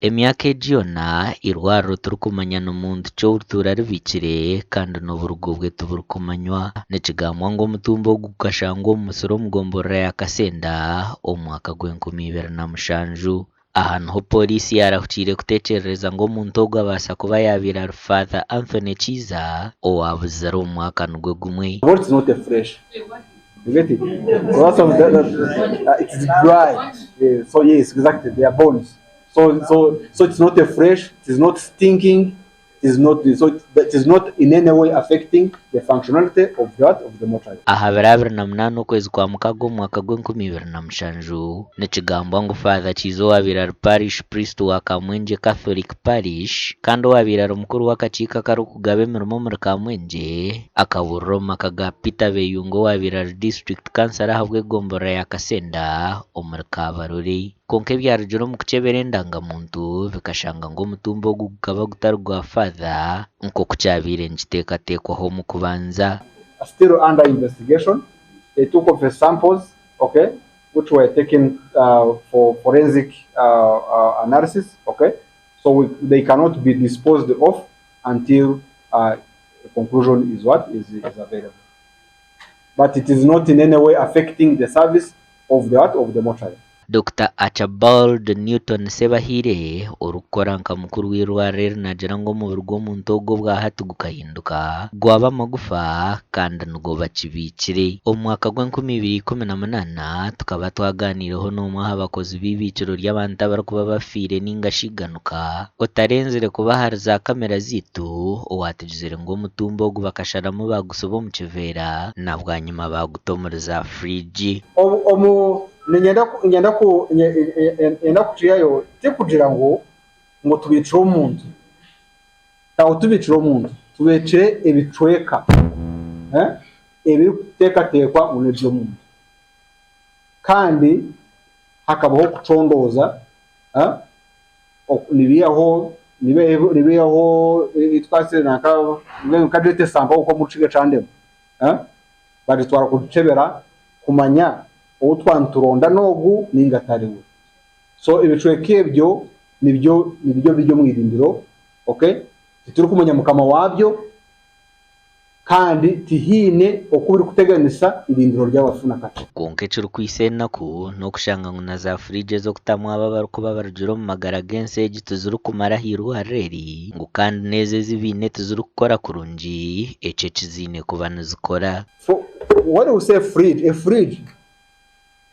Emyaka egi yoona, eirwariro tirikumanya ni muntu ki orituura ribiikire kandi n'oburugo bwe tiburikumanywa. Nikigambwa ngu omutumbi ogu gukashangwa omu musiri omu gomborora ya Kasenda omu mwaka gw'enkumi ibiri na mushanju. Aha niho pooriisi yaarahukiire kuteekyerereza ngu omuntu ogu abaasa kuba yaabaire ari Father Anthony Kiiza owaabuzire omu mwaka nigwo gumwe. It's not a fresh. You get it? So that's what that, it is dry. Yeah, so yes, exactly. They are bones. So so so it's not a fresh. It is not stinking. It is not so it, it is not in any way affecting the functionality of that of the mortuary. Aha biro 28 okwezi kwa Mukaaga omu mwaka gw'enkumi ibiri na mushanju, nikigambwa ngu Father Kiiza owaabaire ari Parish Priest wa Kamwengye Catholic Parish kandi owaabaire ari mukuru w'akakiiko akarikugaba emirimo omuri Kamwengye, Akaburira omu maka ga Peter Beyunga owaabaire ari disiturikiti kansara ahabw'egomborora ya Kasenda omuri Kabarole. Kwonka ebyarugire omu kukyebera endangamuntu bikashanga ngu omutumbi ogu gukaba gutari gwa Father nk'oku kyabaire nikiteekateekwaho omu kubanza. Still under investigation, they took of samples, okay, which were taken for forensic analysis, okay, so we, they cannot be disposed of until a conclusion is what is, is available. But it is not in any way affecting the service of the what of the mortuary. Dokita Archibald Newton Sebahiire, orikukora nka mukuru w'eirwariro eri naagira ngu omubiri gw'omuntu ogu obwahati gukahinduka gwaba amagufa kandi nigwo bakibiikire. Omu mwaka gw'enkumi ibiri ikumi na munaana, tukaba twagaaniireho n'omwe aha bakozi b'eibiikiro ry'abantu abarikuba bafiire ninga shi iganuka otarenzire kuba ahari za kamera zaitu owaatugizire ngu omutumbi ogu bakasharamu baagutsiba omu kiveera na bwanyima baaguta omuri za furiigi. Omu omu niinyenda ku nyenda ku nyenda kukihayo tikugira ngu ngu tubiikire omuntu, ntabwo tubiikire omuntu, tubiikire ebicweka ebirikuteekateekwa ngu n'eby'omuntu. Kandi hakabaho okucondooza nibiihaho nibiihaho twatsire nanka nka gyete sample nk'omu Rukiga kyandema bagitwara kugikyebera kumanya ou twaba nituronda n'ogu ninga atari we. So ebicweka ebyo nibyo nibyo biri omu irindiro, okay, titurikumanya mukama waabyo kandi tihaine oku birikuteganisa irindiro ry'abafu na kakye. Kwonka ekirikwitsa enaku n'okushanga ngu na za furiigi ez'okutamu abo abarikuba barugire omu magara g'ensi egi tizirikumara aha irwariro eri ngu kandi n'ezo ezi baine tizirikukora kurungi ekyo eki ziine kuba nizikora. For when we say fridge, a fridge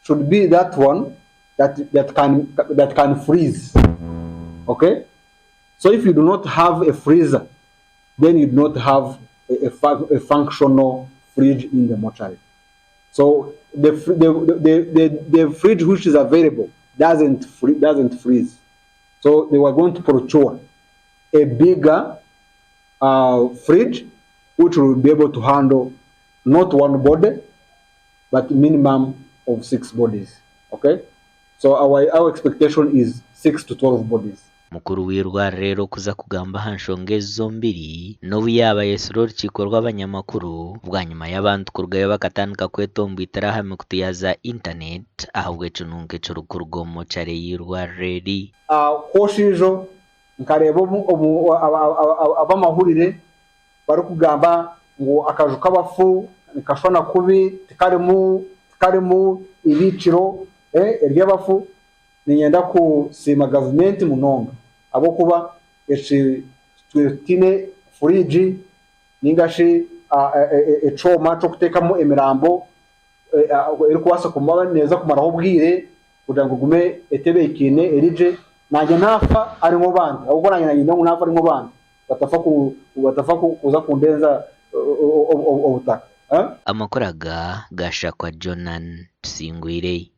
should be that one that, that, can, that can freeze. Okay? So if you do not have a freezer, then you do not have a, a, a functional fridge in the mortuary. So the, the, the, the, the fridge which is available doesn't, free, doesn't freeze. So they were going to procure a bigger fridge which will be able to handle not one body but minimum of six bodies okay so our, our expectation is 6 to 12 bodies. Mukuru w'eirwariro eri okuza kugamba aha nshonga ezi zombiri n'obu yaaba ayetsire orukiiko rw'abanyamakuru bwanyima y'abantu kurugayo bakatandika kwetomboitera aha mikutu ya za intaneti ahabw'ekinunko ekirikuruga omu mochare y'eirwariro eri. Kwoshiijo nkareeba obu ab'amahurire barikugamba ngu akaju k'abafu nikashushana kubi, tikarimu tikarimu ibiikiro ery'abafu. Niinyenda kusiima gavumenti munonga ahabw'okuba eki tutwire tutaine furiigi ninga shi ekyoma ky'okuteekamu emirambo erikubaasa kuba neeza kumaraho obwire kugira ngu egume etebeekaine eri gye. Naanye naafa ariho bambi ahabw'okuba naanye niinyenda ngu naafa ariho bambi batafa batafa kuza kundenza obutaka. Amakuru aga gashakwa Jonan Tusingwire.